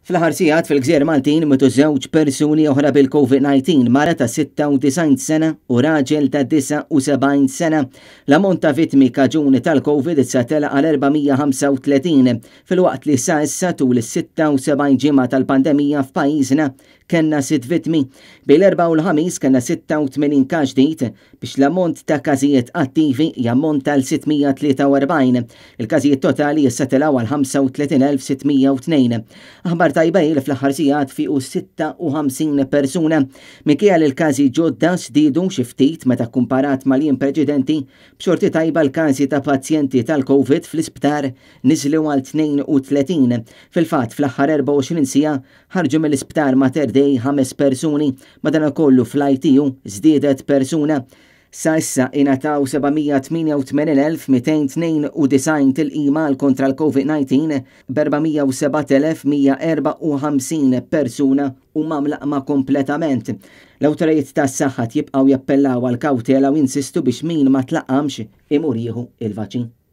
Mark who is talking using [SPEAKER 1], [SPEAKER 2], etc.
[SPEAKER 1] Fl-aħħar sigħat fil-Gżejjer Maltin mietu żewġ persuni oħra bil-COVID-19, mara ta' 96 sena u raġel ta' 79 sena. L-ammont ta' vittmi kaġuni tal-Covid issa tela' għal 435, filwaqt li sa issa tul is-76 ġimgħa tal-pandemija f'pajjiżna kellna sitt vittmi. Bejn l-Erbgħa u l-Ħamis kellna 86 każ ġdid, biex l-ammont ta' każijiet attivi jammonta għal 643. Il-każijiet totali issa telgħu għal 35,602. Aħbar tajba hi li fl-aħħar sigħat fiequ 56 persuna. Minkejja li l-każi ġodda żdiedu xi ftit meta kkumparat mal-jiem preċedenti, b'xorti tajba l-każi ta' pazjenti tal-Covid fl-isptar niżlu għal 32. Fil-fatt, fl-aħħar 24 siegħa Ħarġu mill-Isptar Mater Dei ħames persuni, madankollu fl-ITU żdiedet persuna. Sa issa ingħataw 788,292 tilqima għal kontra l-Covid-19, b'407,154 persuna huma mlaqqma kompletament. L-awtoritajiet tas-saħħa jibqgħu jappellaw għal kawtela u jinsistu biex min ma tlaqqamx imur jieħu il-vaċċin.